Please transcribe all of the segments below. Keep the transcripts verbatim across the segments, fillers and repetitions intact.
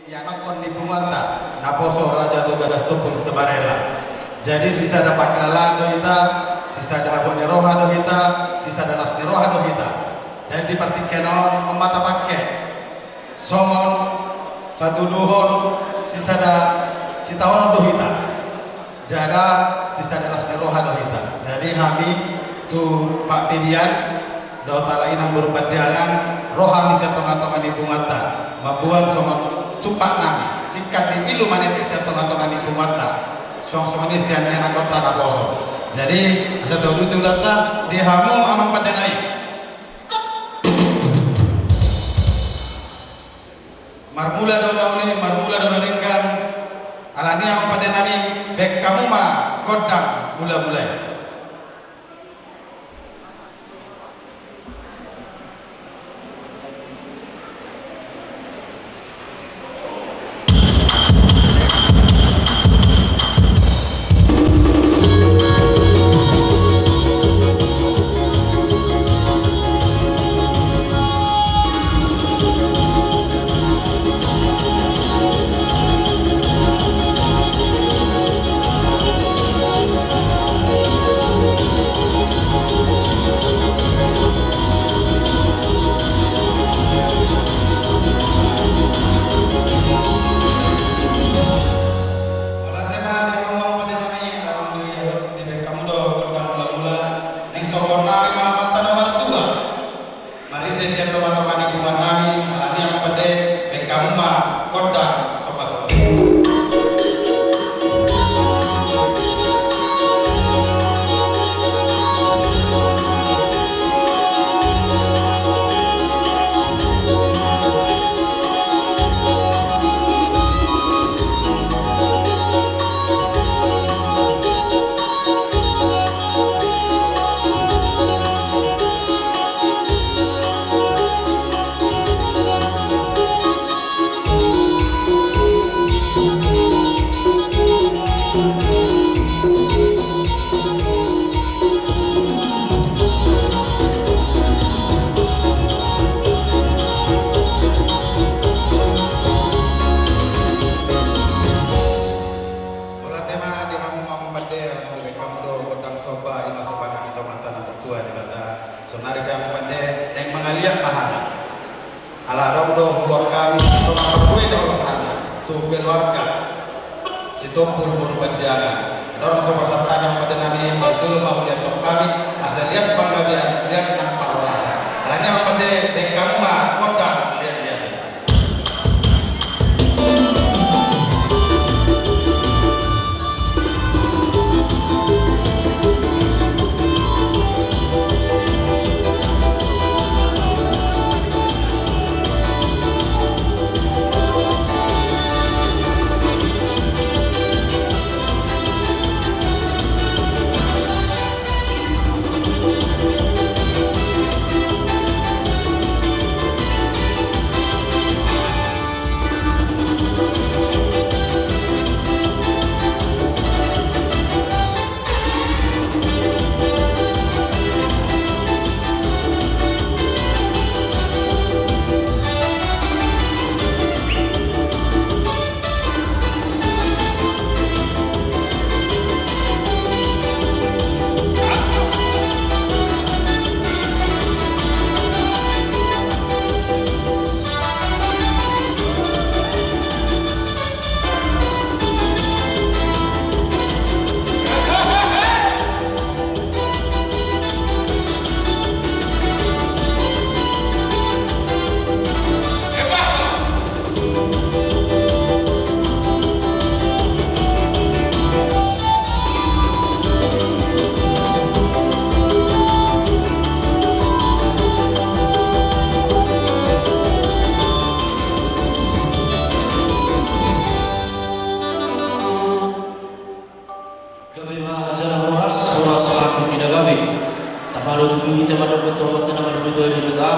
Ianakhon ni punguanta, naposo Raja Toga Situmpul Sibarela. Jadi sisada pangkilalaan do hita, sisada habot ni roha do hita, sisada las ni roha do hita. Jadi di partingkian on, on ma tapangke songon patuduhon sisada sitaonon do hita. Jala sisada las ni roha do hita. Jadi hami tu Pak Pedian dohot ala inang boru Pandiangan, ro hami sian tongatonga ni punguanta mamboan songon tumpak nami, singkat ni ilu manetek sian tongatonga ni punguanta. Suang songon i sian ianakhonta naposo. Jadi asa tauduti ulaonta di hamu amang pande nami. Marmula do na uli, marmula do na denggan. Alani i amang pande nami, baen hamu ma gondang mulamula i. Mauliate ma di hamu amang pande nami, ala nunga dibaen hamu do gondang mulamula, naeng sohor nami ma amanta na martua. Marhite sian tongatonga ni punguan nami, alani i amang pande, baen hamu ma gondang somba somba. Mauliate ma di hamu amang pande, ala nunga dibaen hamu do gondang somba, i ma somba nami tu Amanta na martua Debata. Saonari pe amang pande, naeng mangaliat ma hami. Ala adong do huroha hami songon parbue ni holong nami tu keluarga Situmpul boru Pandiangan. Dorong so pasahat hami amang pande nami, parjolo ma huliathon hami asa liat panggabean, liat nang parhorasan. Alani i amang pande, baen hamu ma gondang liat-liat. Gabe ma jala horas, horas ma hangoluan na gabe. Tama do tutu hita mandok tu Amanta na martua Debata,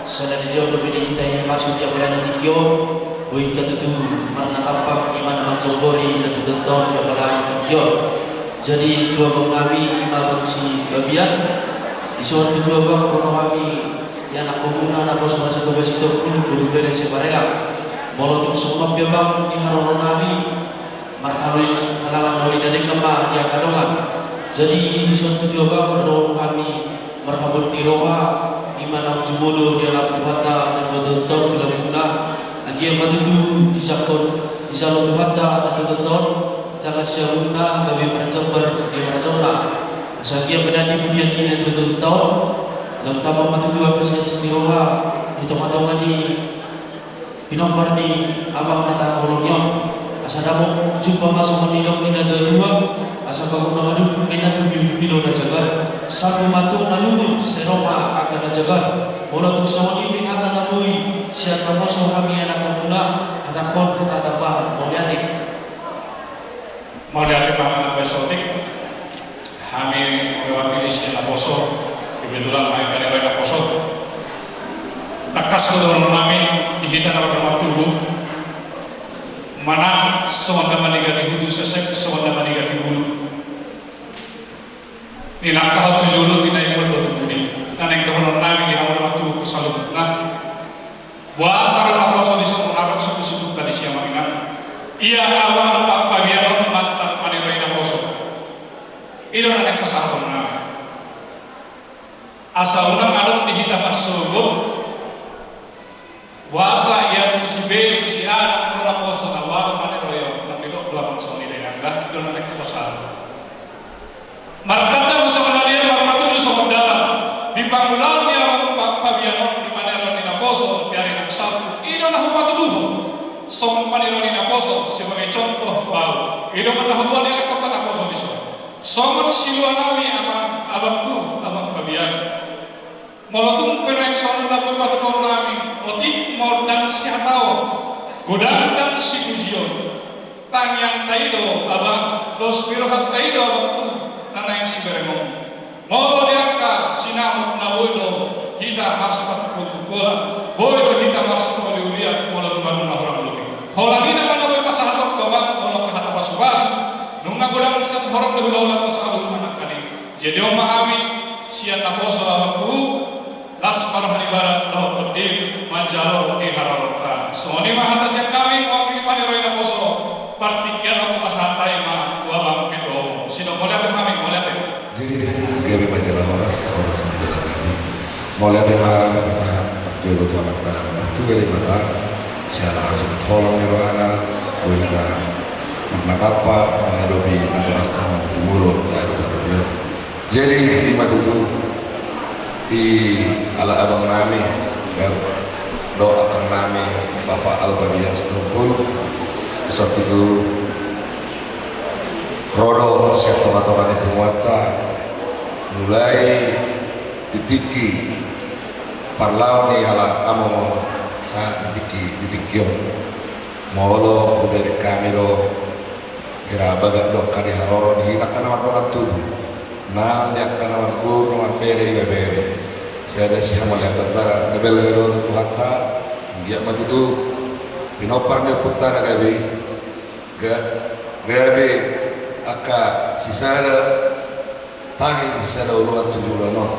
siala ni on dope di hita i masuk di apala ni tingki on, boi hita tutu marnatampak, i ma na manjonggori na tutu tong di apala ni tingki on. Jadi tu abang nami, i ma Abang Sibabian, dison pe tu abang, ro hami ianakhonmuna naposo Raja Toga Situmpul boru Bere Sibarela. Molo tung songon on pe, Abang, di haroro nami, marhalangan na uli na denggan ma di angka dongan. Jadi dison tutu, Abang, adong hami marhabot ni roha, i ma naung jumolo dialap Tuhanta na tuatua on tu lambungna. Anggiat ma tutu dijalo, dijalo Tuhanta na tuatua on, jala siamunna gabe parjambar di harajaonna. Asa anggiat ma na di pudian ni na tuatua on, lam tamba ma tutu angka sialis ni roha di tongatonga ni pinompar ni Amang na tahaholongi on. Asa dapot jumpa ma songon nidok ni na tuatua, asa bagot na madungdung ma i na tupilupilu na jagar. Sagu ma tung na lungun, sai ro ma angka na jagar. Molo tung songon i pe hata na boi sian naposo hami anakkonmuna, hatangkon hata tambahan. Mauliate. Mauliate ma, Amang Baes Sotik. Hami mewakili sian naposo, kebetulan hami panerai naposo. Tangkas do dohonon nami di hita na mardongan tubu. Manat songon na maniga di hutu, sesep songon na maniga di hulu. Nilangkahon tu jolo, tinaimon do tu pudi. Na naeng dohonon nami di hamu dongan tubu saluhutna. Boasa ro naposo dison, adong sukusuku tadi sian Amang Inang. Ia Amang Pabianon mantan panerai naposo. I do na naeng pasahaton nami. Asa unang adong di hita marsogot. Boasa ia tu si B, tu si A, nang ro naposo na ua do panerai on, nang didok do Amang songon i, da inang da. I do na naeng pasahaton. Martanda ma songon na nian, marpatudu songon dalan. Di pangulaon ni Amang Pa-, Pabianon di panerai ni naposo di ari na salpu, i do na hupatuduhon songon panerai ni naposo sebagai contoh tu ahu. I do ma na huboan ni anakkonta naposo dison. Songon silua nami, Amang, abangku, Amang Pabian. Molo tung pe naeng songon na boi patupaon nami, otik ma on ndang sihataon. Godang ndang sipujion. Tangiangta i do, Abang, dos ni rohanta i do, abangku, na naeng siberengon. Molo di angka sinamot na boi do hita marsipatungkoltungkolan, boi do hita marsipauliulian, molo tung adong na hurang lobi. Holan i nama na boi pasahatonku, Abang, molo angka hata pasupasu, nunga godang sian horong ni hulahulanta saluhutna nangkin i. Jadi on ma hami sian naposo, abangku, las ma roha ni badan dohot tondi manjalo di haroronta. Songon i ma hata sian hami mewakili panerai naposo. Partingkian on hupasahat hami ma tu Amang Ketua Umum. Sidok mauliate ma hami, mauliate. Jadi gabe ma jala horas, horas ma jala gabe. Mauliate ma tapasahat parjolo tu Amanta na martua Debata, siala asa holong ni rohana, boi hita marnatampak mangadopi natorasta na jumolo di adopadopi on. Jadi i ma tutu, di ala abang nami, dohot abang nami, Bapak Alba Bian Sitompul, dison tutu ro do sian tongatonga ni punguanta, mulai di tingki parlao ni ala among on sahat di tingki, di tingki on. Molo hubereng hami do hira bagak do angka di haroro ni hita angka na mardongan tubu, nang di angka na marboru na marbere, ibebere. Sada sihamaolanta na balga do tu Tuhanta, anggiat ma tutu pinompar ni ompunta na gabe i, ga-, gabe angka sisada tangi, sisada oloan tu joloan on.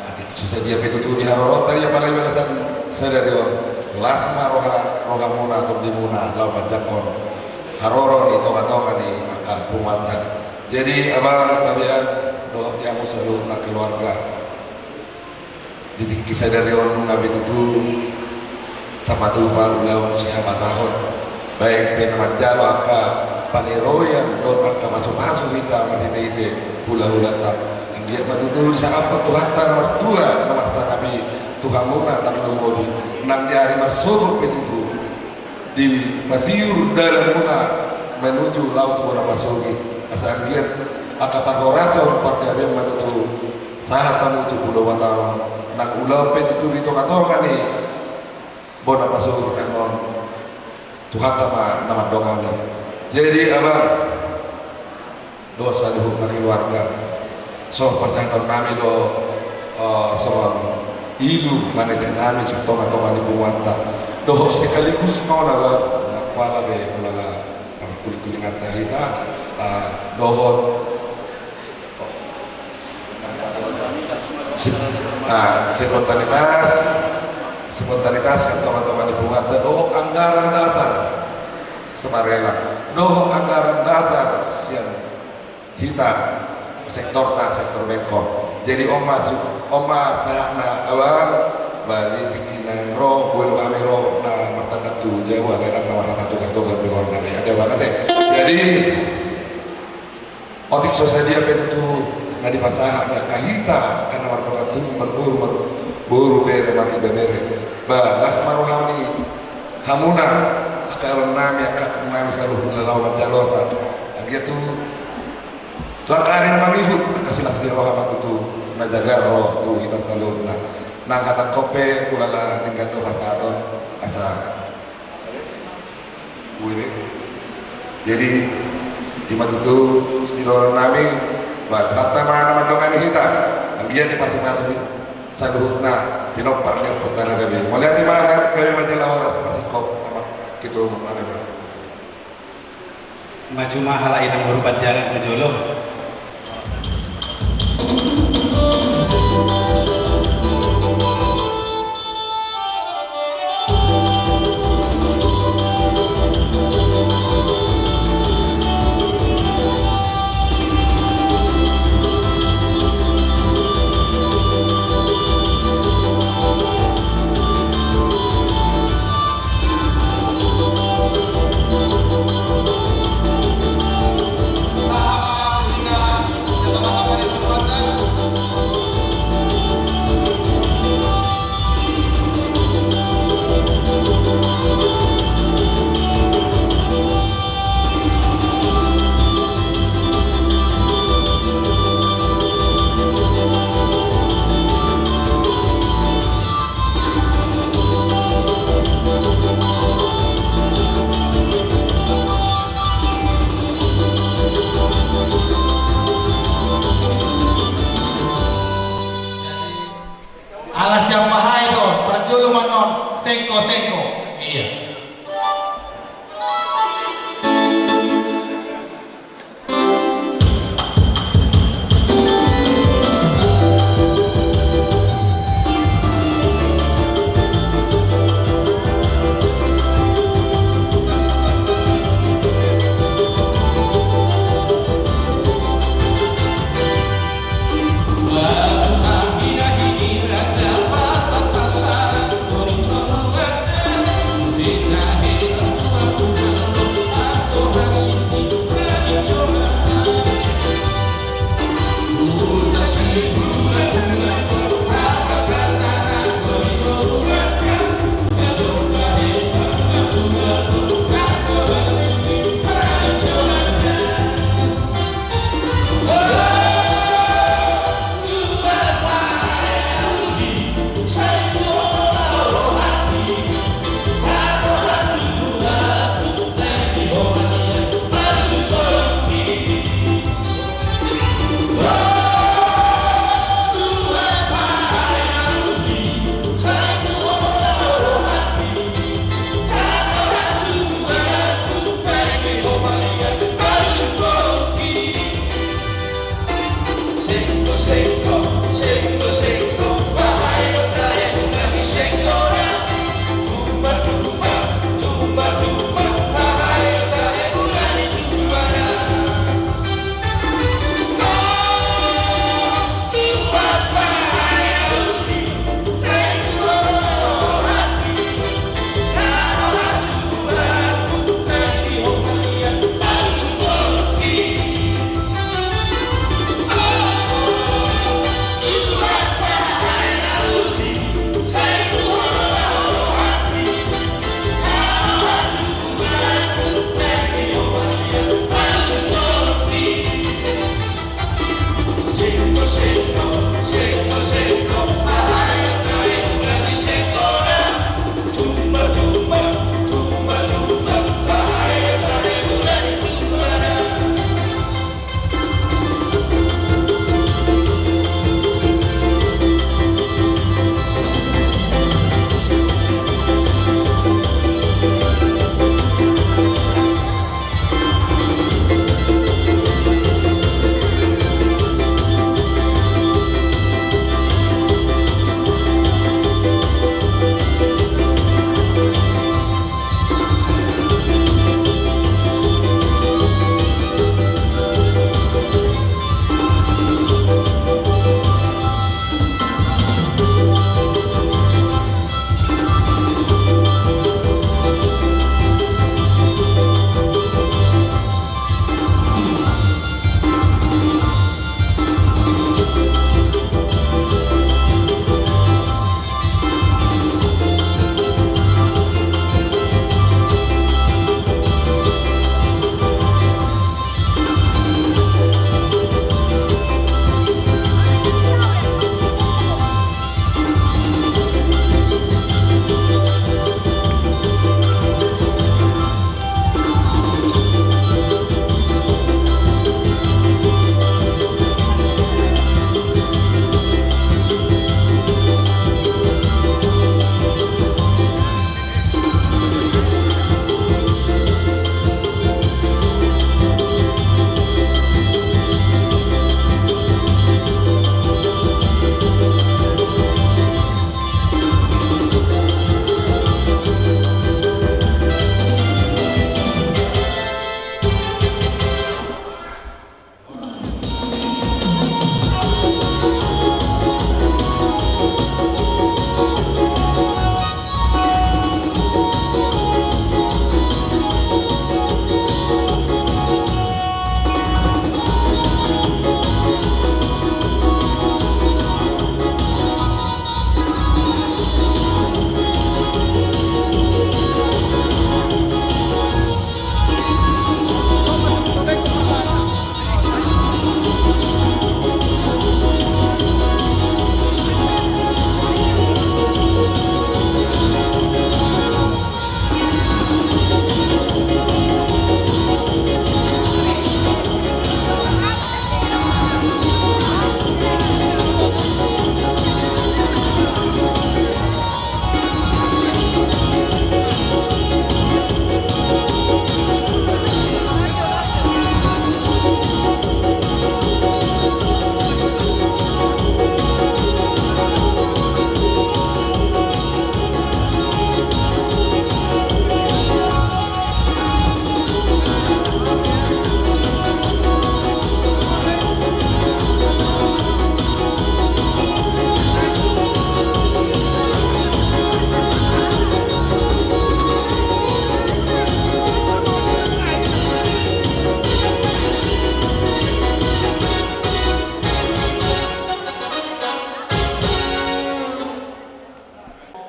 Atik so sadia pe tutu di haroronta i, apalagi bagasan sadari on, las ma roha, rohamuna, tondimuna laho manjangkon haroro ni tongatonga ni angka punguanta. Jadi abang, Pabian, dohot di hamu saluhutna keluarga, di tingki sadari on nunga be tutu tapatupa ulaon sihabatahon, baen pe na manjalo angka paneroian dohot angka pasupasu hita marhitehite hulahulanta. Anggiat ma tutu disangap Tuhanta na martua na marsangapi tu hamuna tarlumobi nang di ari marsogot pe tutu dipatiur dalanmuna manuju laho tu bona pasogit, asa anggiat angka parhorasan pargabean ma tutu sahat hamu tu Pulo Batam, nang ulaon pe tutu di tongatonga ni bona pasogit on, Tuhanta ma na mandongani. Jadi abang dohot saluhutna keluarga, so pasahaton nami do, eh, songon ilu manete nami sian tongatonga ni punguanta, dohot sekaligus ma on abang, na pola be mulai markulikkulingan hita, eh, dohot si-, ah, spontanitas. Spontanitas sian tonga-tonga ni punguanta dohot anggaran dasar Sukarelang dohot anggaran dasar sian hita sektorta, sektor Bengkol. Jadi on ma su-, on ma sahatna abang, ba di tingki na ro, boi do hami ro na martandak tu jabu, ala na marhata togar-togar di horong nami. Ate abang ate. Jadi, otik so sadia pe tutu na dipasahat ni angka hita, angka na mardongan tubu, marboru, marboru bere, maribebere. Ba, las ma roha ni hamuna, angka abang nami, angka kakak nami saluhut na laho manjalosa. Anggiat tu, tu angka ari na mangihut, angka silas ni roha ma tutu na jagar ro tu hita saluhutna. Nang hatangkon pe, ulala denggan do pasahaton, asa Wiri. Jadi, i ma tutu sidohonon nami, ba, Tuhanta ma na mandongani hita, anggiat dipasupasu saluhutna, pinompar ni ompunta na gabe. Mauliate ma, gabe ma jala horas, pasingkop, ama, ketua umum nami, ba. Maju ma halak inang boru panjalan tu jolo. Ala sian pahae do, parjolo ma non, sengko-sengko. Iya.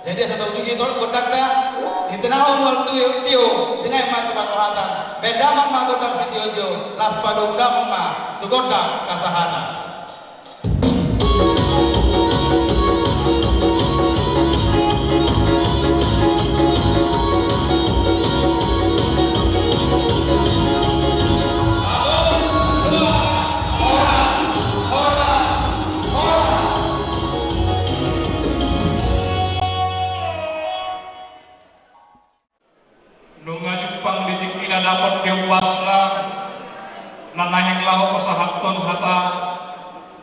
Jadi asa taujungi tolu gondangta, di tengah mual tio, tio, di tengah ma tu patohatan, baen damang ma gondang sitiotio, laos padomu damang ma tu gondang hasahatan. Nunga jumpang di tingkina dapot di ombasna, na naeng laho pasahathon hata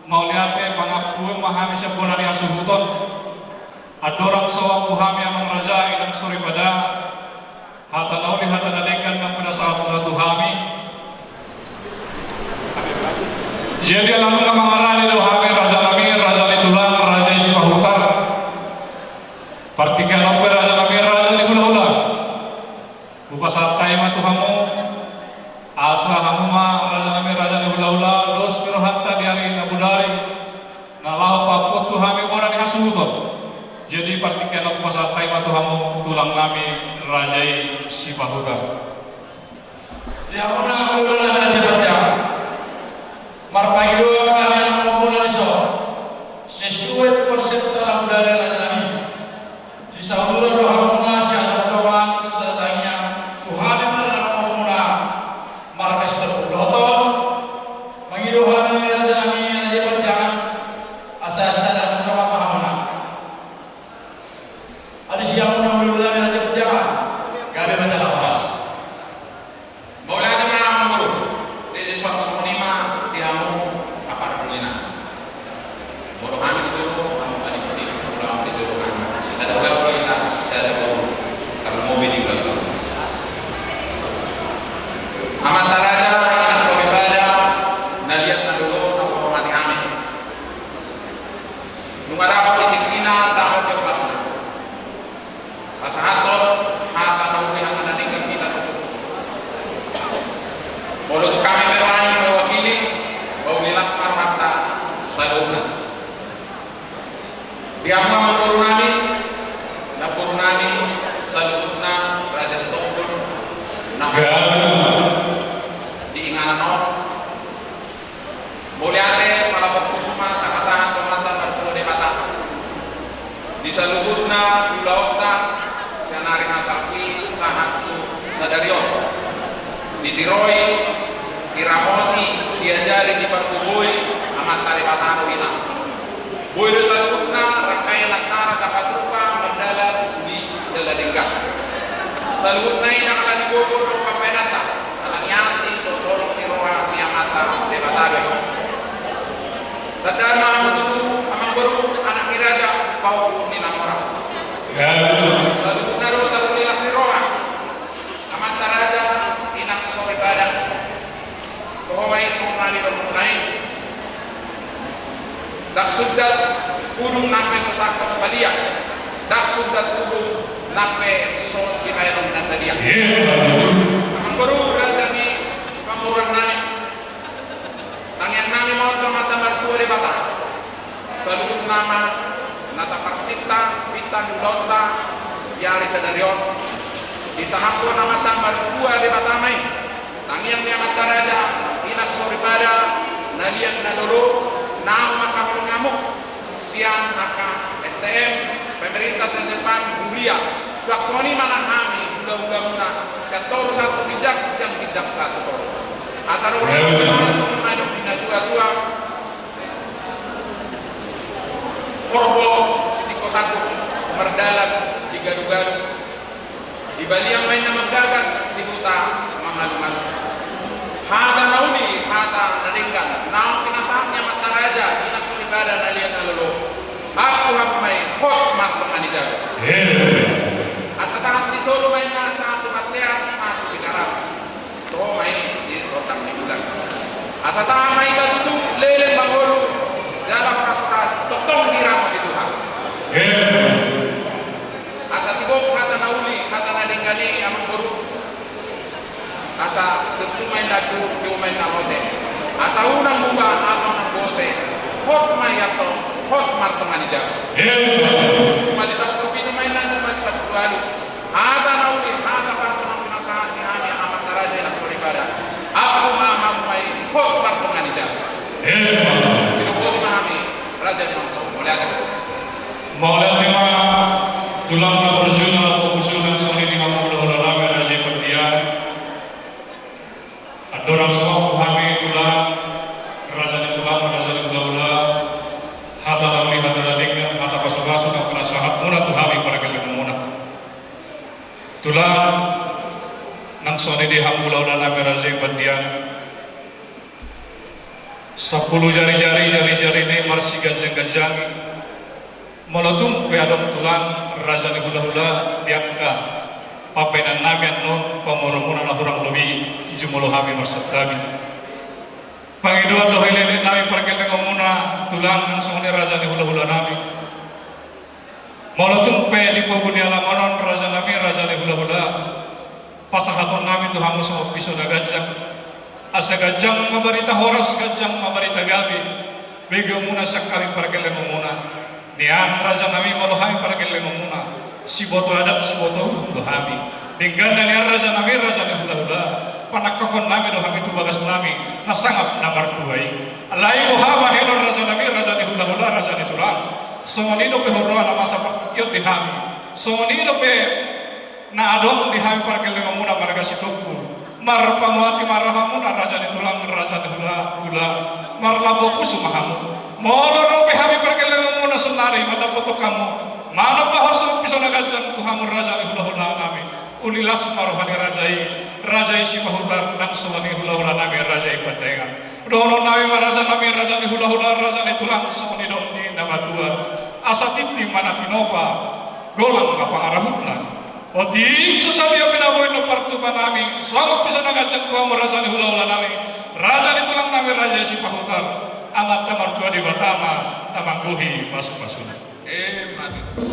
mauliate, pangampuon ma hami sian bona ni hasuhuton. Andorang so ampu hami amang raja, inang soripada, hata na uli hata na denggan na pinasahatmuna tu hami. Jadi ala nunga mangarade do hami raja nami, raja ni tulang, raja i Sipahutar. Partingkian on pe raja nami, raja ni hulahula, hupasahat hami ma tu hamu, asa hamu ma raja nami, raja ni hulahula, dos ni rohanta di ari na bodari, na laho paampuhon tu hami bona ni hasuhuton. Jadi partingkian on hupasahat hami ma tu hamu tulang nami, raja i Sipahutar. Di hamuna hulahula na hinaholongan, marpangidoan hami anak komuna dison, sesuai tu konsepta na bodari raja nami. Sisahuturan do hamuna, sihajongjongjongan, sisada tangiang tu hami ma anak komuna, marga Sitompul dohot on. Mangido hami raja nami, raja i Panjangan, asa sada jongjong ma hamuna. Adi sian hamuna hulahula nami, raja i Panjangan, gabe ma jala horas. Mauliate ma amang boru. Jadi songon i ma di hamu apala hulahula. Molo hami di jolo, hamu ma di pudi, molo hamu di jolo, hamu sisada ulaon, sisada boru. Tarlumobi di ulaon. Amanta raja, inanta soripada, na liat na lolo, na huhormati hami. Nunga dapot di tingkina, dapot di ombasna, pasahathon hata na uli hata na denggan hita. Molo tu hami pe rohana mewakili, pauli las ma rohanta saluhutna. Di hamu amang boru nami, namboru nami, saluhutna raja Sitompul, na di inganan on. Mauliate, mala panghusu ma tapasahat tu Amanta Martua Debata di saluhutna ulaonta sian ari na salpu i sahat tu sadari on. Ditiroi, diramoti, diajari, dipargogoi Amanta Debata do hita. Boi do saluhutna rangkaian acara tapatupa mardalan di jala denggan. Saluhutna i ndang ala ni gogo dohot pambahenanta, ala ni asi dohot holong ni roha ni Amanta Debata do i. Tanda ma hamu tutu amang boru, anak ni raja, pahompu ni na mora. Saluhutna do taruli las ni roha. Amanta raja, inanta soripada. Toho ma i songon na nidokmuna i. Ndang sundat hudung nang pe so sangkot balian. Ndang sundat hudung nang pe so sibaenon na sadia. Amang boru, raja ni pamoruon nami. Tangiang nami ma on tu Amanta Martua Debata. Saluhutna ma na taparsinta pinta ni ulaonta di ari sadari on. Disahaphon Amanta Martua Debata ma i. Tangiang ni amanta raja, inanta soripada, na liat na lolo, naung mangkaholongi hamu sian angka S T M, pemerintah sian Jepang, huria, suang songon i ma nang hami hulahulamuna sian toru sahat tu ginjang, sian ginjang sahat tu toru. Asa ro ma songon na nidok ni natuatua. Horbo sitingko tangkuk, mardalan di gadugalu. Di balian ma inna manggagat, di huta mangalumalu. Hata na uli, hata na denggan, naung pinasahat ni amanta raja, inanta soripada, na liat na lolo. Ampu hamu ma i, hot martonga ni jabu. Asa sahat ni solu ma inna, sahat tu bontean, sahat tu Tigaras. Toho ma i di rondang ni bulan. Asa tahan ma hita tutu, leleng mangolu, jala horas-horas, tongtong diramoti Tuhan. Asa tigok hata na uli, hata na denggan i, amang boru. Asa tumpu ma inna tu, tumpu ma inna lote. Asa unang muba, asa unang bose. Hot ma i antong, hot martonga ni jabu. Cuma di sampulu pitu ma inna Mauliate ma, tulang na burju, na laho pusu, nang songon i di hamu hulahula nami raja i pandian. Andorang so mampu hami tulang, raja ni tulang, raja ni hulahula, hata na uli, hata na denggan, hata pasupasu, nang pinasahat muna tu hami pargellengon muna. Tulang, nang songon i di hamu hulahula nami raja i pandian. Sampulu jari-jari, jari-jari na i marsiganjang-ganjang. Molo tung pe adong tulang raja ni hulahula di angka pambahenan nami annon, pamoruon muna na hurang lobi i jumolo hami marsantabi. Pangidoan do halelengon nami pargellengon muna tulang nang songon i raja ni hulahula nami. Molo tung pe di pogu ni alaman on raja nami raja ni hulahula, pasahaton nami tu hamu songon piso na ganjang. Asa ganjang ma barita horas, ganjang ma barita gabe. Begeon muna sian hami pargellengon muna. Nian raja nami molo hami pargellengon muna, siboto adat siboto uhum do hami. Dengganna nian raja nami raja ni hulahula, panangkokhon nami do hami tu bagas nami na sangap na martua i. Alai boha bahenon raja nami raja ni hulahula, raja ni tulang. Songon i dope huroha na masa partingkian di hami. Songon i dope na adong di hami pargellengon muna marga Sitompul. Marpangoati ma rohamuna raja ni tulang, raja ni hulahula. Marlambok pusu ma hamu. Molo ro pe hami pargellengon muna saonari mandapothon hamu, manambahon songon piso na ganjang tu hamu raja ni hulahula nami. Uli las ma roha ni raja i, raja i Sipahutar nang songon i hulahula nami raja i Pandaengan. Dohonon nami ma raja nami raja ni hulahula, raja ni tulang, songon i dohot ni na matua. Asa tintin ma na tinopa, golang ma pangarahutna. Otik so sadia pe na boi na partupa nami, songon piso na ganjang tu hamu raja ni hulahula nami, raja ni tulang nami raja i Sipahutar. Amanta Martua Debata ma na manggohi pasupasuna. Emma tutu.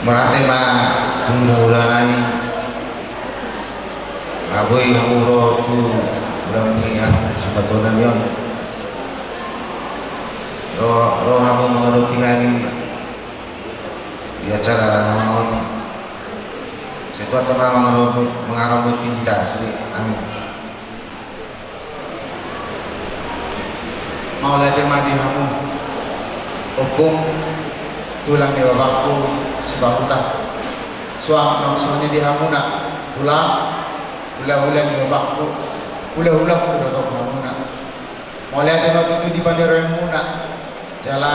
Mauliate ma tu hulahula nami. Nga boi hamu ro tu hulahula nami, ah, sipatonami on. Ro, ro hamu mangadopi hami di acara on. Sai tua tama mangadopi, mangadopi hita sude. Amin. Mauliate ma di hamu, ompung, tulang ni bapakku Sipahutar. Suang nang songon i di hamuna, tulang, hulahula ni bapakku, hulahulangku do tong hamuna. Mauliate ma tutu di pandirohonmuna. Jala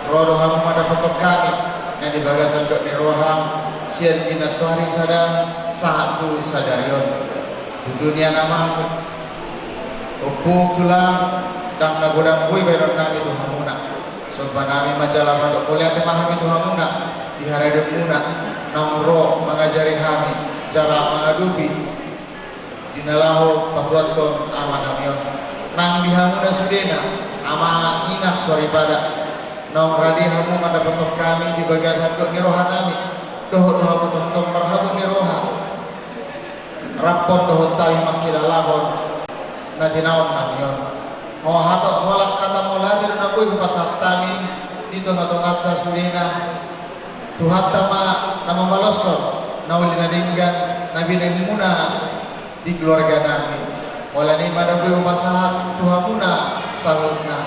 ro do hamu mandapothon hami na di bagasan dok ni roham sian pinantoari sada sahat tu sadari on. Tutu nian amang, Ompung tulang, ndang na godang boi bahenon nami tu hamuna. Somba nami ma jala mandok mauliate ma hami tu hamuna di haradeon muna, naung ro mangajari hami jala mangadopi di na laho patuathon ama nami on. Nang di hamuna sudena, amang inang soripada, naung rade hamu mandapothon hami di bagasan dok ni roha nami, dohot do hamu tongtong marhabot ni roha. Rap dohot hami mangkilalahon na tinaon nami on. Holan hata, holan hata mauliate do na boi hupasahat hami di tonga-tonganta sudena. Tuhanta ma na mamaloshon na uli na denggan na binahen muna di keluarga nami. Holan i ma na boi hupasahat tu hamuna saluhutna.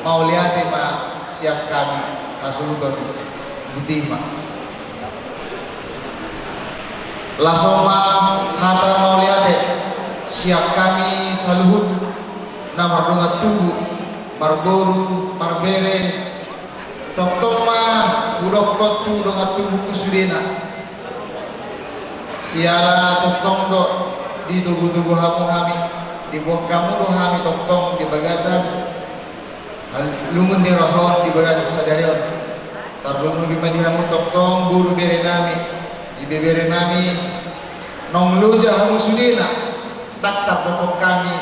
Mauliate ma sian hami hasuhuton. Botima. Laos on ma hata mauliate sian hami saluhut na mardongan tubu, marboru, marbere, tongtong ma hudokkon tu dongan tubuku sudena. Siala tongtong do ditogu-togu hamu hami, diboan hamu do hami tongtong di bagasan lungun ni roha on di bagasan sadari on. Tarlumobi ma di hamu tongtong boru bere nami, ibebere nami, naung loja hamu sudena, ndang tardokkon hami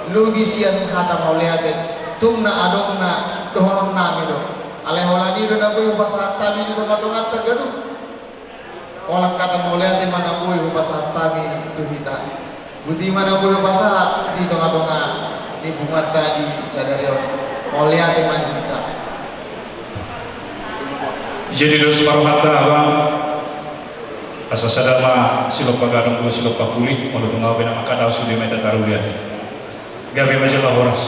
lobi sian hata mauliate, tung na adong na dohonon nami do. Alai holan i do na boi hupasahat hami di tonga-tonganta ganup. Holan hata mauliate ma na boi hupasahat hami tu hita. Botima na boi hupasahat di tonga-tonga ni punguanta di sadari on. Mauliate ma di hita. Jadi dos ma rohanta, Abang. Asa sada ma silompa gadong, dua silompa puli, molo tung ahu pe na mangkatahon, sude ma hita tarulian. Gabe ma jala horas.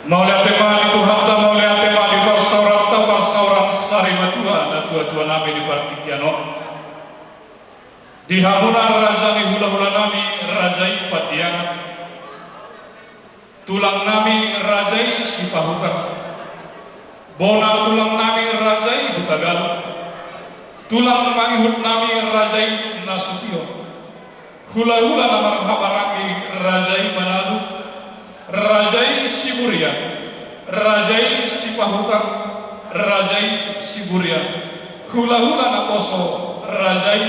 Mauliate ma di Tuhanta, mauliate ma di parsaoranta, parsaoran sari matua, natua-tua nami di partingkian on. Di hamuna raja ni hula-hula nami, raja i Pandiangan. Tulang nami, raja i Sipahutar. Bona tulang nami, raja i Hutagalung. Tulang mangihut nami, raja i Nasution. Hula-hula na marhahamaranggi, raja i Manado, raja i Siburian, raja i Sipahutar, raja i Siburian, hula-hula naposo, raja i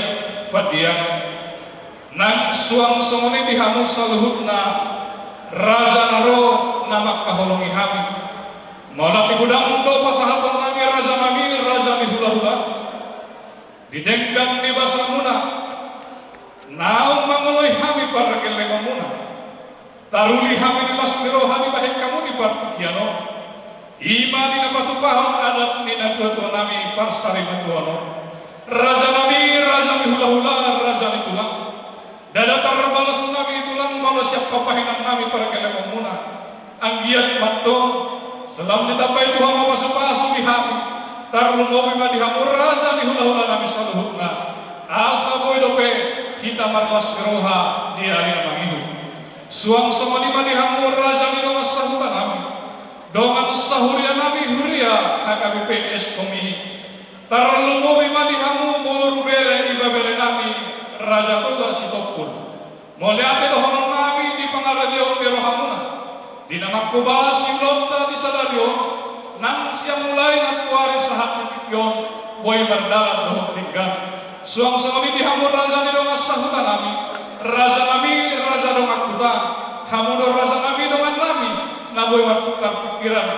Pandiangan. Nang suang songon i di hamu saluhutna raja na ro na mangkaholongi hami. Mauliate godang do pasahaton nami, raja nami, raja ni hula-hula. Di denggan ni basamuna naung mangoloi hami pargellengonmuna, taruli hami di las ni roha dibahen hamu di partingkian on. I ma di na patupahon adat ni natua-tua nami parsarimatua on. Raja nami, raja ni hula-hula, raja ni tulang. Ndada tarbalos nami tulang molo sian papahinan nami pargellengonmuna. Anggiat ma antong, sai lam ditambai Tuhan ma pasu-pasu di hami, tarlumobi ma di hamu raja ni hula-hula nami saluhutna, asa boi dope hita marlas ni roha di ari na mangihut. Suang songon i ma di hamu raja ni dongan sahuta nami, dongan sahuria nami, huria H K B P S Komihi. Tarlumobi ma di hamu boru, bere, ibebere nami, Raja Toga Sitompul. Mauliate dohonon nami di pangaradeon ni rohamuna, di na manghobasi ulaonta di sadari on, nang sian mulai nantoari sahat di tingki on, boi mardalan dohot denggan. Suang songon i di hamu raja ni dongan sahuta nami, raja nami, raja dongan huta, hamu do raja nami, dongan nami, na boi martukar pingkiran.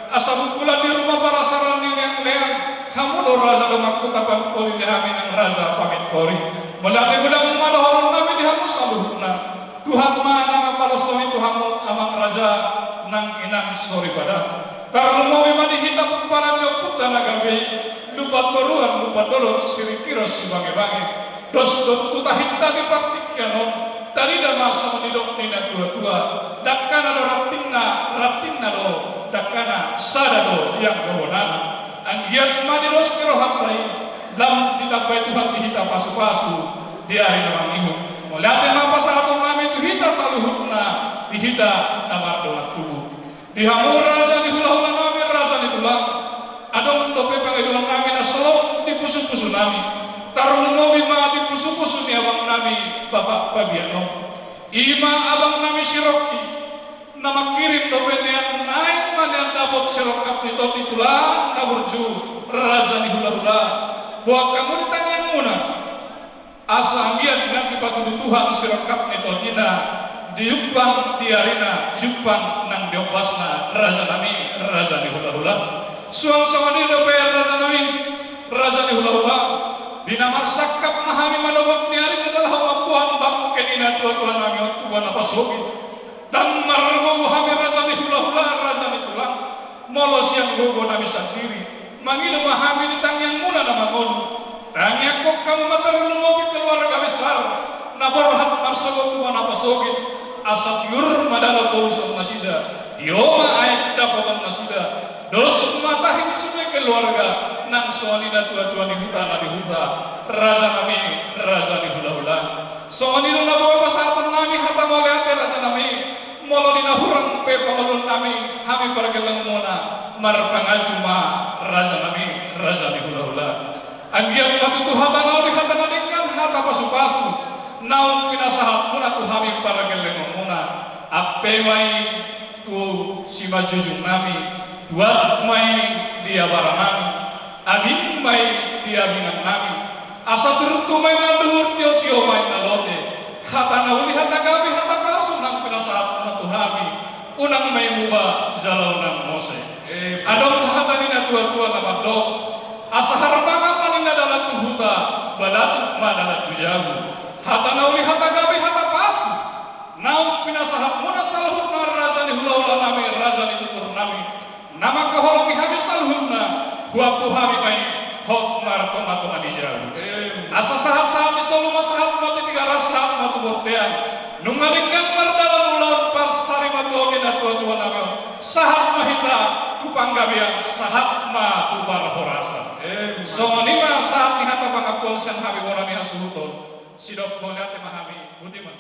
Asa bungkulan di ruma parasaran ni leang-leang, hamu do raja dongan huta, pamintori ni hami nang raja pamintori. Mauliate godang ma dohonon nami di hamu saluhutna. Tuhan ma na mamaloshon i tu hamu amang raja nang inang soripada. Tarlumobi ma di hita pomparan ni ompunta na gabe i, Lumban Toruan, Lumban Dolok, Siringkiron, Sibangebange. Dos do tutu tahinta di partingkian on, tarida ma songon nidok ni natua-tua, dangkana do rantingna, rantingna do dangkana, sada do di angka bonana. Anggiat ma didos ni rohanta i, lam ditambai Tuhan di hita pasu-pasu di ari na mangihut. Mauliate ma pasahaton nami tu hita saluhutna, di hita na mardongan tubu. Di hamu raja ni hula-hula nami, raja ni tulang, adong dope pangidoan nami na solot di pusu-pusu nami, tarlumobi ma di pusu-pusu ni abang nami Bapak Pabianon. I ma abang nami sirongki, na mangkirim dope nian, naeng ma nian dapot sirongkap ni tondi tulang na burju, raja ni hulahula. Boan hamu di tangiangmuna, asa anggiat nunga dipatudu Tuhan sirongkap ni tondina, di jumpang di arina, jumpang nang di ombasna, rajanami, raja ni hulahula. Suang songon i dope, rajanami, raja ni hulahula, di na marsangkap ma hami manogot ni ari na dalaho mamboan bangke ni natuatuanami on tu bona pasogit. Ndang margogo hami, raja ni hulahula, raja ni tulang, molo sian gogonami sandiri. Mangido ma hami di tangiangmuna na mangolu. Tangiangkon hamu ma tarlumobi keluarga besar na borhat marsogot tu bona pasogit, asa tiur ma dalan bolus nasida, tio ma aek dapotan nasida, dos ma tahi ni sude keluarga, nang songon i natuatua ni huta na di huta, rajanami, raja ni hulahula. Songon i do na boi pasahatonnami hata mauliate, rajanami, molo di na hurang pe pangoluonnami hami pargellengmuna, marpangaju ma, rajanami, raja ni hulahula. Anggiat ma tutu hata na uli, hata na denggan, hata pasupasu naung pinasahatmuna tu hami pargellengmuna, ampe ma i tu simanjujungnami, tuat ma i di abaranami, abing ma i di abingannami, asa turtu ma i na luhut, tiotio ma i na lote. Hata na uli, hata gabe, hata pasu naung pinasahatmuna tu hami, unang ma i muba jala unang mose. Adong hata ni natuatua na mandok, asa harbangan ma ninna dalan tu huta, balatuk ma dalan tu jabu. Hata na uli, hata gabe, hata pasu naung pinasahatmuna saluhutna, raja ni hulahulanami, raja ni toturnami, na mangkaholongi hami saluhutna, huampu hami ma i hot martongatonga ni jabu. Asa sahatsahat ni solu ma sahat ma tu Tigaras, sahat ma tu bontean. Nunga denggan mardalan ulaon parsarimatua ni natuatuanami on, sahat ma hita tu panggabean, sahat ma tu parhorasan. Songon i ma sahat ni hata pangampuon sian hami bona ni hasuhuton. Sidok mauliate ma hami. Botima.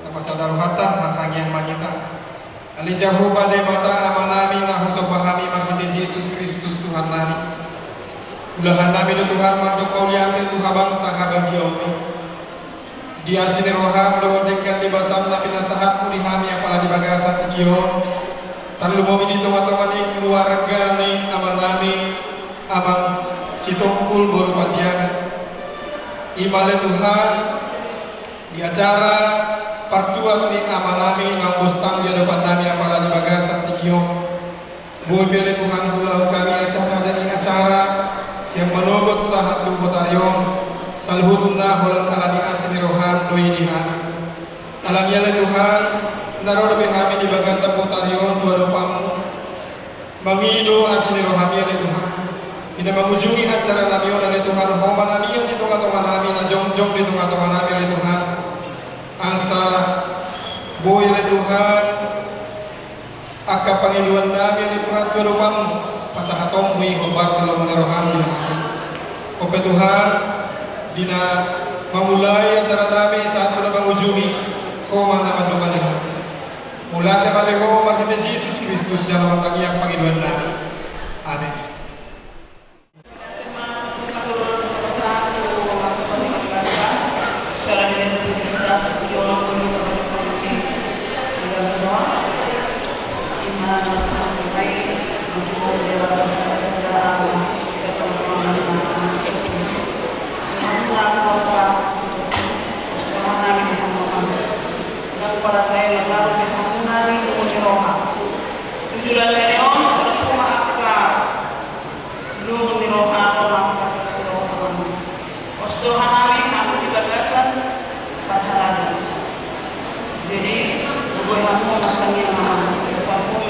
Tapasada rohanta, martangiang ma hita. Ale Jahowa Debata Amanami na husomba hami marhite Jesus Kristus Tuhannami, ulahannami do Tuhan mandok mauliate tu habangsa habangkionmi. Di asi ni roham dohot denggan ni basam na pinasahatmu di hami apala di bagasan tingki on, tarlumobi di tongatonga ni keluarga ni amanami, Amang Sitompul boru Pandiangan. I ma ale Tuhan, di acara partuat ni amanami naung bostang di adopannami apala di bagasan tingki on. Boi pe ale Tuhan huulahon hami acara demi acara sian manogot sahat tu botari on, saluhutna holan ala ni asi ni roham do i di hami. Alani i ale Tuhan, na ro dope hami di bagasan botari on tu adopanmu, mangido asi ni roham i ale Tuhan, di na mangujungi acaranami on ale Tuhan, Ho ma na mian di tongatonganami, na jongjong di tongatonganami ale Tuhan. Asa boi ale Tuhan, angka pangidoannami ale Tuhan tu adopanmu, pasahatonmu i hombar di lomo ni roham di hami. Ho pe Tuhan, di na mamulai acaranami sahat tu na mangujungi, Ho ma na mandongani hami. Mauliate ma ale Ho marhite Jesus Kristus jala martangiang pangidoannami. Amen.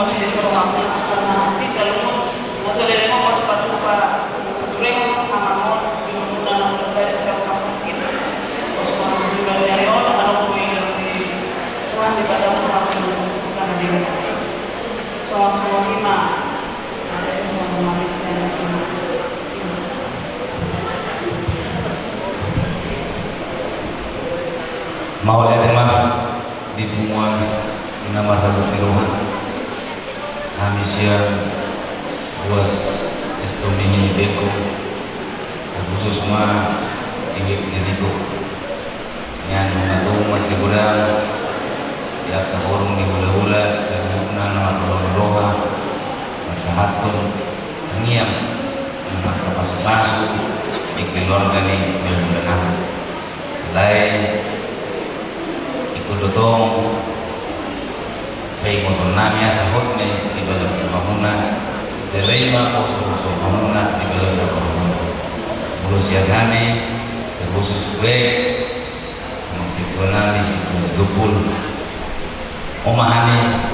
Di soro hamu angka na hansit, dalan on, masa leleng on, patupa, paturehon hamu, di muna na mula balik sa rumah sakit. Pos hamu juga di area on, ada mau di Tuhan di pada mula, karena dia. Soal semua lima, ada semua lima di sini. Mauliate ma di punguan na marhabot ni roha. Hami sian ruas Estomihi Beko, terkhusus ma di Wijk Jeriko. Nian nunga tung masigodang di angka horong ni hulahula saluhutna na marhabot ni roha, pasahathon tangiang na marpasupasu di keluarga ni hulahula nami. Alai ingkon do tong paingoton nami asa hot ma i di bagasan rohamuna, jala i ma poso-poso rohamuna di bagasan rohamuna. Molo sian hami, terkhusus be amang sintua nami, Sintua Sitompul. Oma hami,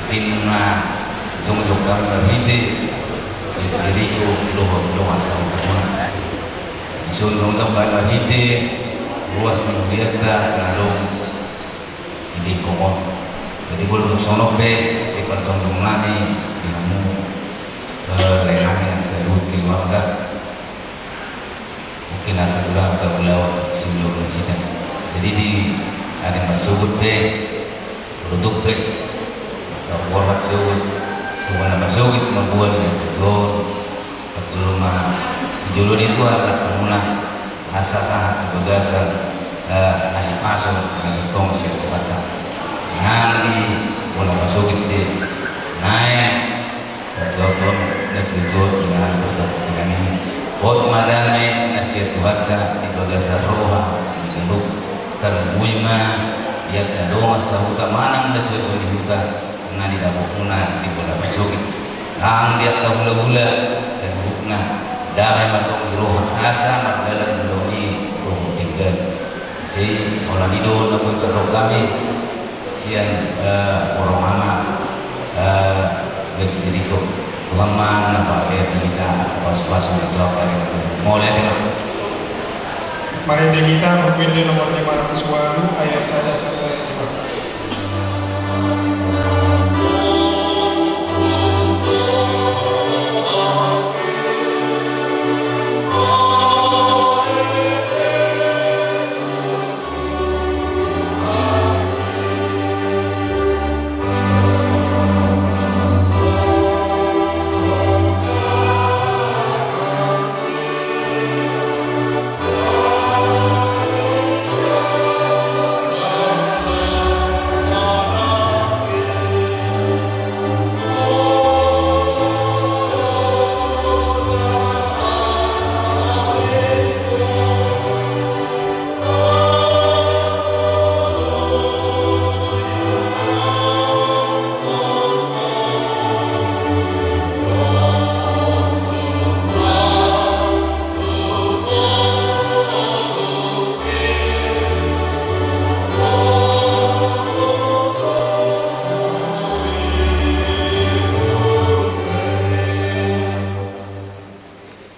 mungkin na jongjong hami marhite di Jeriko dohot dongan sahutamuna. Dison jongjong hami marhite ruas ni huria ta na adong di Beko on. Jadi molo tung songon on pe, di parjongjong nami di hamu, eh, lae nami nang saluhut keluarga. Mungkin angka tulang, angka ulaon siulahon nasida. Jadi di ari marsogot pe, molo tung pe, asa borhat sogot, tung na marsogot mamboan di jolo on. Parjolo ma di jolo ni Tuhan langkamuna, asa sahat di bagasan, eh, na hipason na tongtong sian Tuhanta. Nang di bona pasogit be, naeng patuaton na tujuan dengan bersama dengan ini. Hot ma dame na sian Tuhanta di bagasan roha di ganup, tarlumobi ma di angka dongan sahuta manang na tuatua ni huta na nidapotmuna di bona pasogit. Nang di angka hulahula saluhutna, dame ma tong di roha asa mardalan ulaon i dohot denggan. Jadi holan i do na boi tardok hami sian, eh, horong ama, eh, Wijk Jeriko. Tuhan ma na pabahen di hita pasupasu na tuak ari na tuak. Mauliate ma. Marende hita, Buku Ende nomor lima ratus walu, ayat sada sampai lima.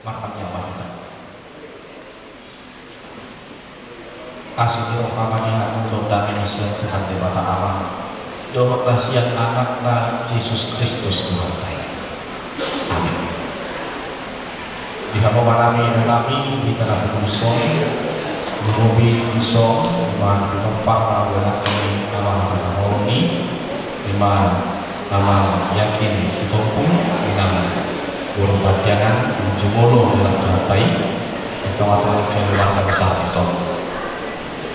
Martangiang ma hita. Asi ni roha ma di hamu dohot dame na sian Tuhan Debata Ama dohot na sian Anakna Jesus Kristus Tuhanta i. Amin. Di hamu ma nami, inanami, hita na pudun son, lumobi dison, ima pinompar na huanak ni amang na pinaholong i, ima amang Yakin Sitompul, inang boru Pandiangan, jumolo di dalam Tuhanta i, di tongatonga ni keluarga besar dison.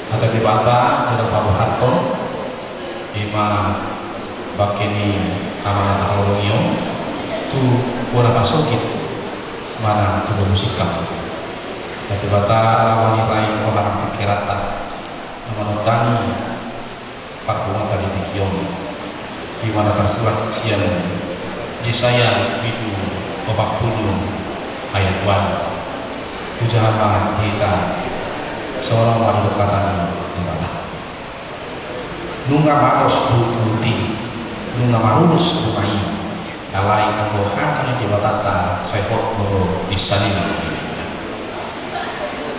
Hata Debata na paborhathon, ima bangke ni amang na taholongi on, tu bona pasogit manang tu lomo singkang. Hata Debata na mangirai roha nang pingkiranta, na manondangi parbunganta di tingki on. Ima na tarsurat sian Jesaya pitu opat pulu ayat ualu. Hujaha ma hita songon on ma didok hata ni Debata. Nunga manos huhuti, Nunga marurus bunga i, alai anggo hata ni Debatanta sai hot do di saliling.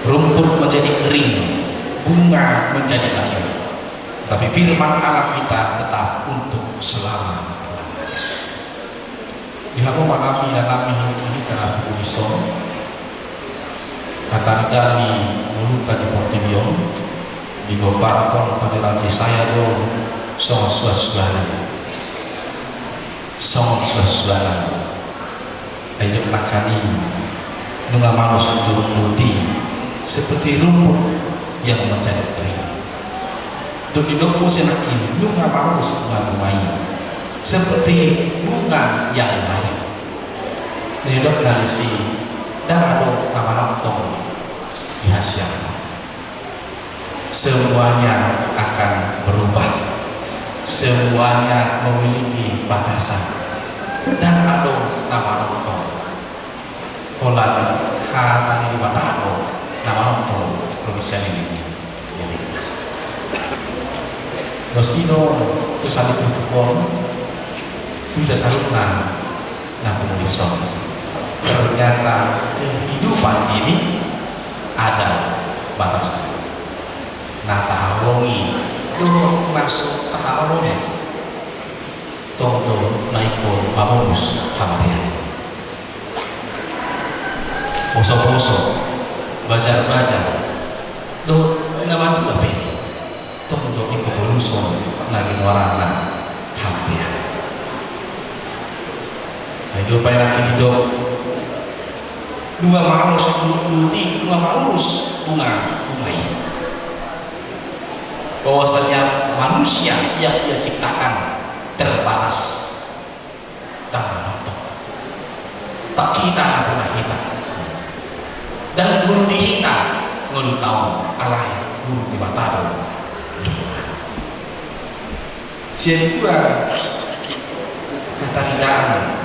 Rumput menjadi kering, bunga menjadi layu, tapi firman Allah kita tetap untuk selama-lamanya. Di hamu ma hami, inanami, di hita na pungu dison, hata ni ngolunta di portibi on digombarhon panurirang Jesaya do songon suansuanan. Songon suansuanan. Ai didok nangkaning, nunga manus do rumput i, seperti rumput yang menjadi kering. Dung didok muse nangkin, nunga manus bunga-bunga i, seperti bunga yang layu. Didok nari si, ndang adong na manongtong di hasiangan. Semuanya akan berubah. Semuanya memiliki batasan. Ndang adong na manongtong. Holan hata ni Debata do na manongtong ro di saliling ni lelengna. Dos i do tu saliturpuk on, tu hita saluhutna na pungu dison. Ternyata kehidupan ini ada batasnya. Na tahaholongi dohot na so tahaholongi, tong do na ingkon mamonus hamatean. Poso-poso, bajar-bajar, dohot na matua pe, tong do ingkon molushon na ginoaranna hamatean. Ai do baen nangkin didok, nunga manus do rumput i, nunga manus bunga-bunga i. Bahwasanya manusia yang Ia ciptakan terbatas. Ndang manongtong. Tangkita na pungu hita. Ndang guru di hita ngolunta on, alai guru Debata do. Sian dua na taridaan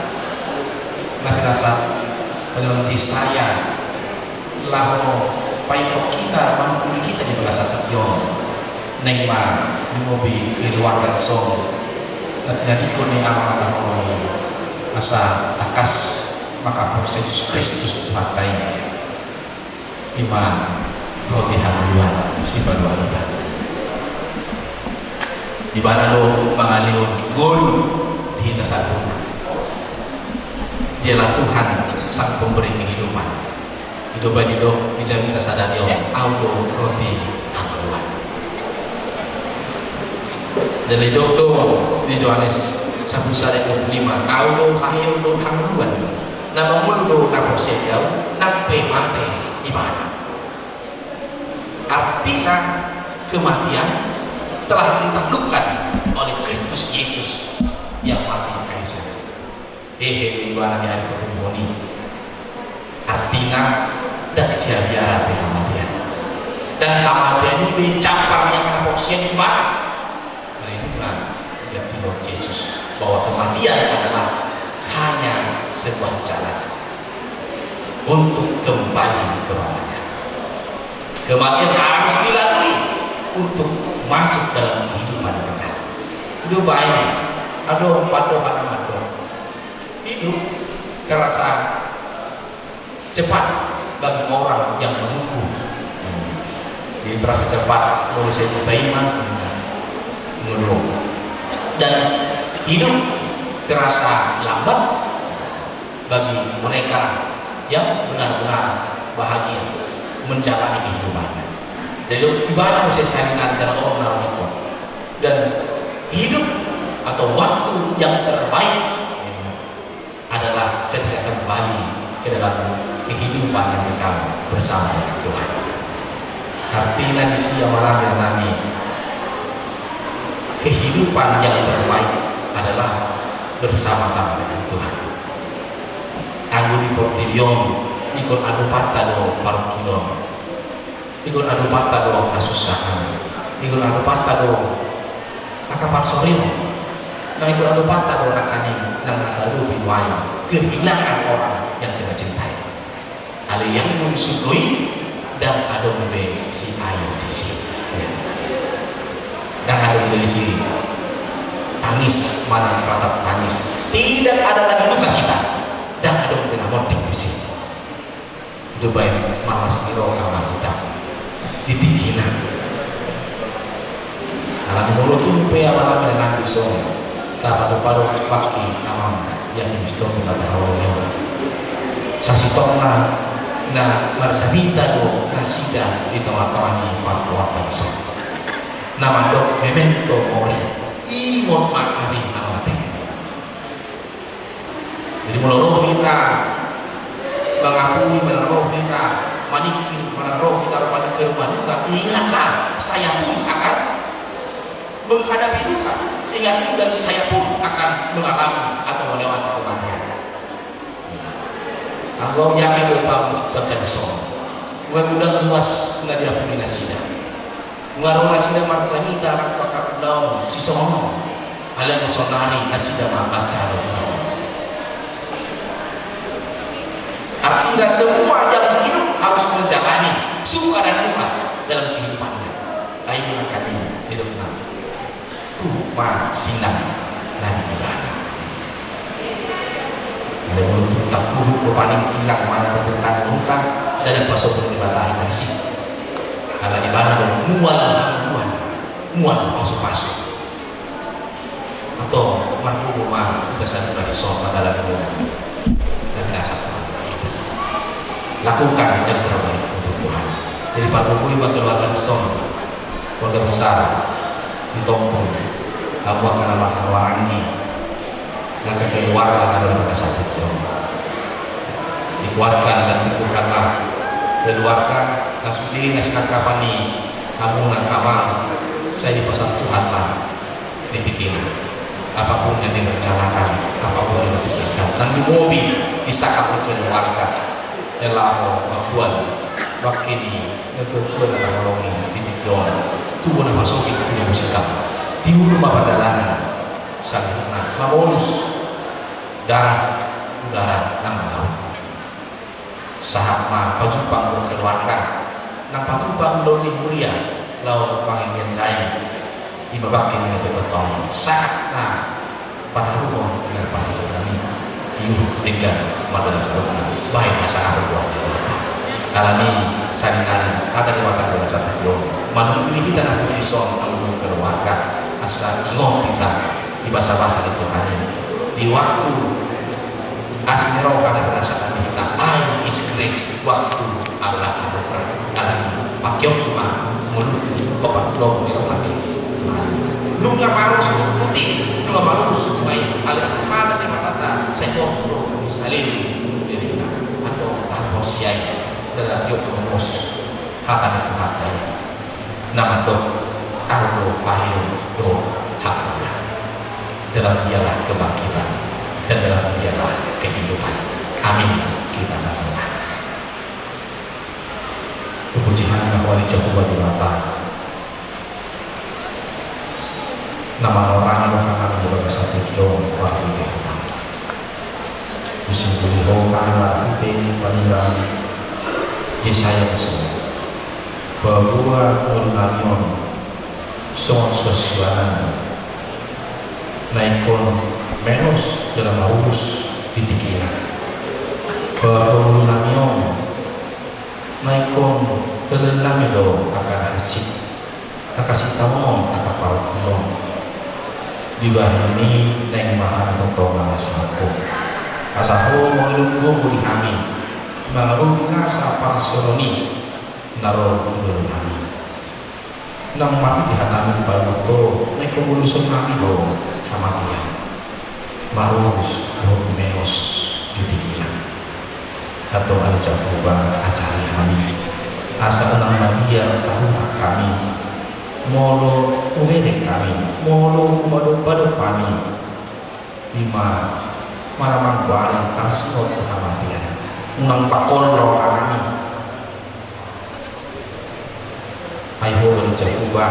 na pinasahat panurirang Jesaya laho paintong hita, manungkuni hita di bagasan tingki on. Naeng ma lumobi keluarga dison na tinadingkon ni Amanta on, asa tangkas manghaporseai Jesus Kristus Tuhanta i. I ma roti hangoluan sipaduahononta. Ibana do mangalehon ngolu di hita saluhutna. Dialah Tuhan sang pemberi kehidupan. I do baen didok di jamita sadari on, Au do roti hangoluan. Jadi didok do di Johannes sampulu sada ayat dua pulu lima, Au do haheheon dohot hangoluan. Na mangolu dohot na porsea di Au, ndang pe mate ibana. Artina, kematian telah ditaklukkan oleh Kristus Yesus yang mati di kayu salib. Hehe do ibana di ari patumpuon i. Artina, ndang siabiaran be hamatean. Ndang hamatean i be campar ni angka na porsea di ibana. Haleluya. Diganti oleh Jesus bahwa kematian adalah hanya sebuah jalan untuk kembali kepada-Nya. Kematian harus dilalui untuk masuk dalam kehidupan yang kekal. Hidup baik, ada empat doa nama dong. Hidup terasa cepat bagi orang yang menunggu. Jadi terasa cepat, molo sai hupaima, molo. Dan hidup terasa lambat bagi mereka yang benar-benar bahagia menjalani kehidupannya. Jadi ibana muse saringan dalam orang. Dan hidup atau waktu yang terbaik adalah ketika kembali ke dalam kehidupan yang kekal bersama dengan Tuhan. Artina disi, amang nami, kehidupan yang terbaik adalah bersama-sama dengan Tuhan. Anggo di portibi on, ingkon adopanta do parungkilon. Ingkon adopanta do hasusaan, ingkon adopanta do angka parsorin, na ingkon adopanta do nangkaning na mangadopi nuaeng kehilangan orang yang kita cintai. Alai anggo di surgo i, ndang adong be si air disi. Ndang adong be si Tangis manang rap tangis. Tidak ada lagi duka cita. Ndang adong be na monding disi. Dibaen marlas ni roha ma hita di tingkina. Alani molo tung pe amanami na nang dison, tapadopadop bangke amang, yakin sitorus na tahaol i. Sasintongna na marcarita do nasida di tongatonga ni parboruon dison. Na mandok memento mori, ingot ma ari na mate. Jadi molo ro hita mangapuli, molo ro hita maningkir, molo ro hita ro maningkir rumah duka, ingatlah, saya pun akan menghadapi duka. Ingat, dan saya pun akan mengalami atau melewati kematian. Anggo au yakin do, Pak, mesti terjadi soal. Gue udah luas na diapuli nasida. Nunga ro nasida marcarita nang tu angka ulaon sisongon on. Alai anggo saonari nasida ma mansai ro ulaon. Artinya semua yang hidup harus menjalani suka dan duka dalam kehidupannya. Lain dengan kami hidupnya. Tu ma sinang na di ibana. Alai molo tung tangkuhuk do paling sinang manang pemerintahan untang, ndada pasohot ni Debata i manisi. Karena di ibana do mual hangoluan, mual pasupasu. Antong margogo ma hita sadari on, padalan ni na pinasat Tuhan. Lakukan yang terbaik untuk Tuhan. Jadi pargogoi ma keluarga dison. Keluarga besar Sitompul, hamu angka na marhahamaranggi, angka keluarga na ro di bagasan tingki on. Dikuatkan dan teguhkanlah keluarga na sude na sinangkapan ni hamu na amang, sai dipasahat Tuhan ma di tingkina. Apapun yang direncanakan, apapun yang dipikirkan, dan di mobil, di sakat keluarga, ela ho mambuat bangke ni na tuatua na tahaholongi di tingki on, tubu na pasogit, tubu na musitam, tiur ma pardalanan, saluhutna mamolus darah udara nang laut. Sahat ma pajumpang dohot keluarga, nang patupa ulaon ni huria laho mangingkon dai. Ima bangke ni na tuatua on, sahat na pataruhon di na pasogit nami. Tiur denggan ma dala saluhutna, baen hasangapon Tuhan di Debata. Alani sarinari hata di mata dala saluhutna on, manungkun hita na pudi dison, manungkun keluarga, asa ingot hita di basabasa ni Tuhan i. Di waktu asi ni roha na pinasat ni hita, time is grace, waktu adalah anugerah. Alani i, pakeonku ma ngolungku, pakeonku ma rohangku, Tuhan. Nunga marus putih, nunga marus umai, alai hata ni Debata sai hohom do saleleng di hita. Antong taparsiai, ndada tiop do mos hata ni Tuhanta i. Na mandok, au do paheon dohot hangoluan. Dalam Dialah kebangkitan, dan dalam Dialah kehidupan. Amin. Kita berdoa. Terpujilah Ho ale Jahowa Debata, na manorangi roha nami di bagasan tingki on marhite hataM. Disimboli Ho hami marhite pangidoan Jesaya disi. Paboa ngolu nami on songon suansuanan na ingkon menos jala marurus di tingkina. Paboa ngolu nami on na ingkon dalanan nami do angka na hansit, angka sitaonon, angka parungkilon. Dibahen i naeng ma hami tongtong mangasahon Ho, asa Ho mangido gogo di hami, mangadopi nasa parsihohot i na ro di ngolu nami. Nang marhite hataM i dipaingot Ho, na ingkon moluson nami do hamatean, marurus dohot menos di tingkina. Antong ale Jahowa, ajari hami, asa unang mabiar tahutak hami molo hubereng hami, molo hupadopadop hami, ima manang manggoari tarsingot tu hamatean. Unang pangkollo roha nami. Ai Ho do ale Jahowa,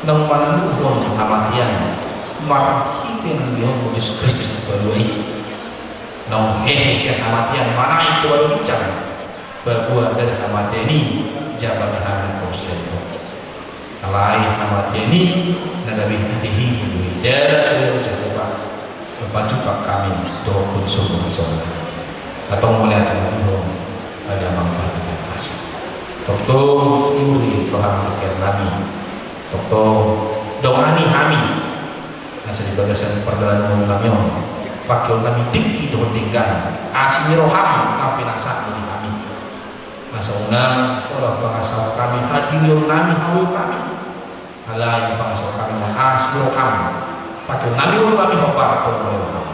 naung mangihuthon hamatean marhite na nilehonMu Jesus Kristus Sipalua i. Naung hehe sian hamatean manaek tu batu ginjang, paboa ndada hamatean i jambar ni hami na torus sian Ho. Alai hamatean i na gabe hatehina do i, ndada do i, Jahowa, pajumpang hami dohot tu surgo na songon i. Antong mauliate ma di Ho, ale Amang Pardenggan Basa. Tongtong tiur i roha ni rohanami. Tongtong dongani hami asa di bagasan pardalanan nami on, pangkeon nami tingki dohot denggan, asi ni roham na pinasahat Ho di hami. Asa unang pola pangasahon hami hadirion nami, habotohon nami. Alai pangasahon hami ma asi ni roham, pangkeon nami, olo nami hombar tu lomo ni roham.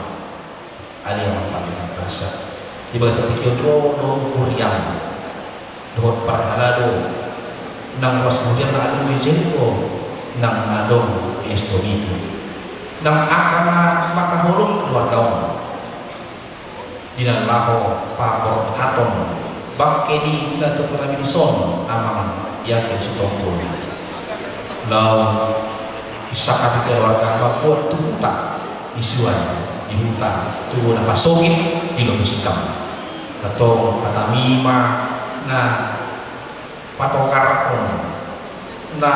Ale Amang Pardenggan Basa, di bagasan tingki on ro do huriam dohot parhalado nang ruas huriam na adong di Jeriko, nang adong di Astonia, nang angka na mangkaholongi keluarga on di na laho paborhathon bangke ni natuatuanami dison, Amang Yakin Sitompul. Laho disangkapi keluarga mamboan tu huta, disuan di huta, tubu na pasogit di Lombok Sikam. Antong hatami ma na patogarhon, na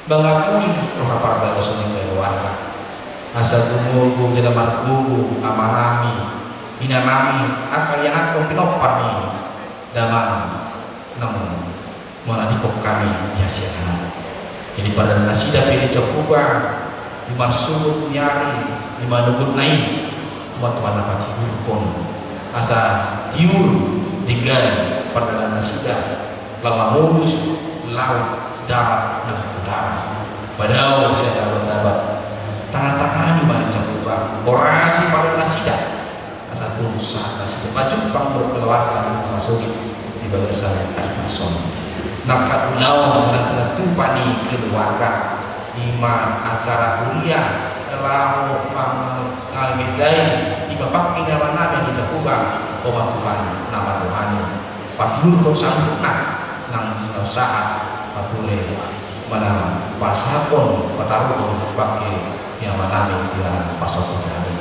mangapuli roha parbagason ni keluarga. Asa gumogo jala margogo amanami, inanami, angka ianakhon pinompar ni damang naung manadingkon hami di hasiangan. Jadi pardalanan nasida pe ale Jahowa, di marsogot ni ari, di manogot na i, Tuhan, Tuhan na patiurhon, asa tiur denggan pardalanan nasida, laho mamolus laut, darat dohot udara. Padao sian abat-abat, tangan-tangani ma ale Jahowa, horasi pardalanan nasida, asa tung sahat nasida pajumpang dohot keluarga na pasogit di bagasan ari na songon i. Nang angka ulaon na pinatupa ni keluarga, i ma acara huria laho mangalmedai, dipapangke ni amanami ale Jahowa, Ho ma Tuhan na mandongani. Patiurhon saluhutna nang di na sahat, pature manang pasahathon, pataruhon bangke ni amanami di na pasahathonnami.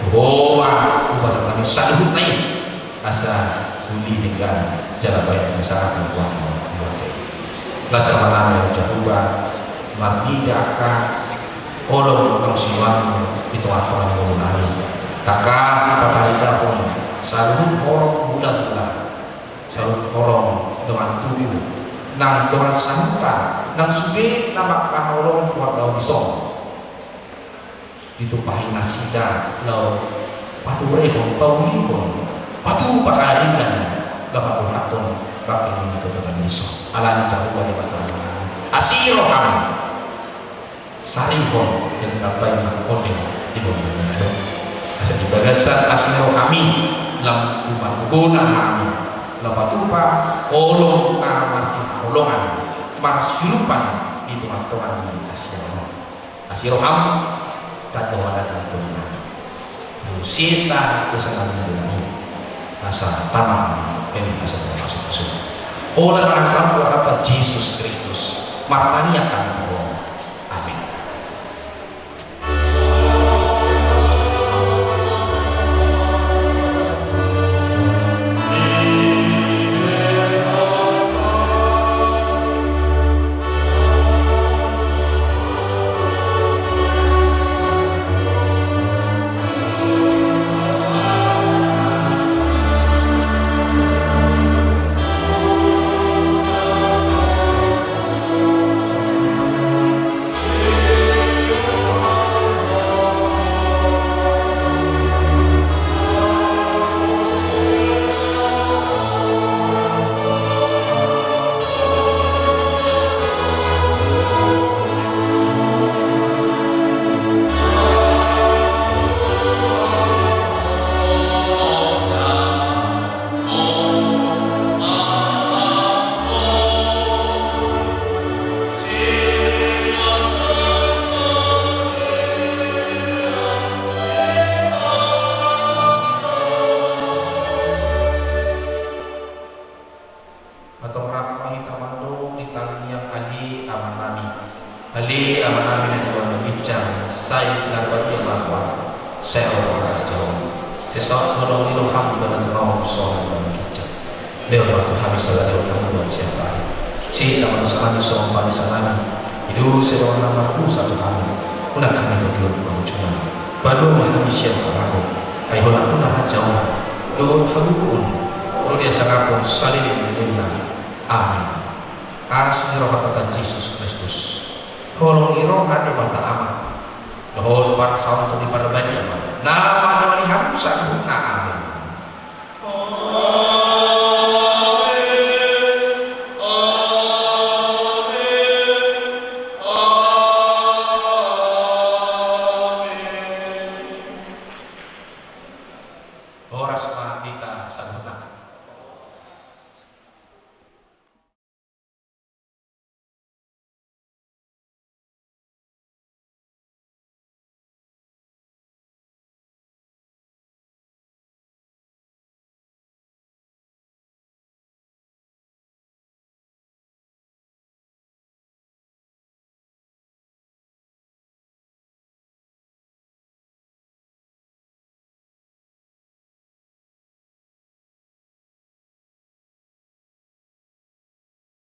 Tu Ho ma hupasahat hami saluhutna i, asa uli denggan jala baen na sahat ni roham di bangke i. Las amanami ale Jahowa, marnida angka holong naung sinuanmu di tonga-tonga ni ngolunami. Tangkas ma pataridahon saluhut horong mula-mula, saluhut horong dongan tubu nang dongan sahuta, nang sude na mangkaholongi keluarga on dison. Ditumpahi nasida laho paturehon, paulihon, patupa hadiringan, laho paborhathon bangke ni natuatuanami dison. Alani Jahowa Debata, asi ni roham, sarihon jala tambai ma olim di lomo nami on. Asa di bagasan asi ni rohami, lam tu margogona hami, laho patupa holong na marsihaholongan, marsiurupan di tonga-tonga ni hasiangan on. Asi ni roham, tanda wadanan tu nami. Sesa dosanami na denggan i, asa tama nami, asa tama pasu-pasu. Holan angka salpu ni Tuhanta Jesus Kristus, martangiang hami tu Ho. Amin. Antong rap ma hita mandok di tangiang Ale Amanami. Ale Amanami na di banua ginjang, sai pinarbadia ma goarMu, sai ro ma harajaonMu, sai saut ma holong ni rohaM di banua tonga on songon na di banua ginjang. Lehon ma tu hami sada ni rohaM na siapari. Sesa ma dosanami songon panesanami di dolok ni dongan na mardosa tu hami. Unang hami togihon tu pangunjunan. Palua ma hami sian pangago. Ai Ho do Nampuna hajauon dohot hagogoon, ro di hasangapon saleleng ni lelengna. Amen. Asi ni roha Tuhan Jesus Kristus, holong ni roha ni Debata Ama, dohot parsaoran ni Tondi Parbadia ma na mandaoni hamu saluhutna. Amen.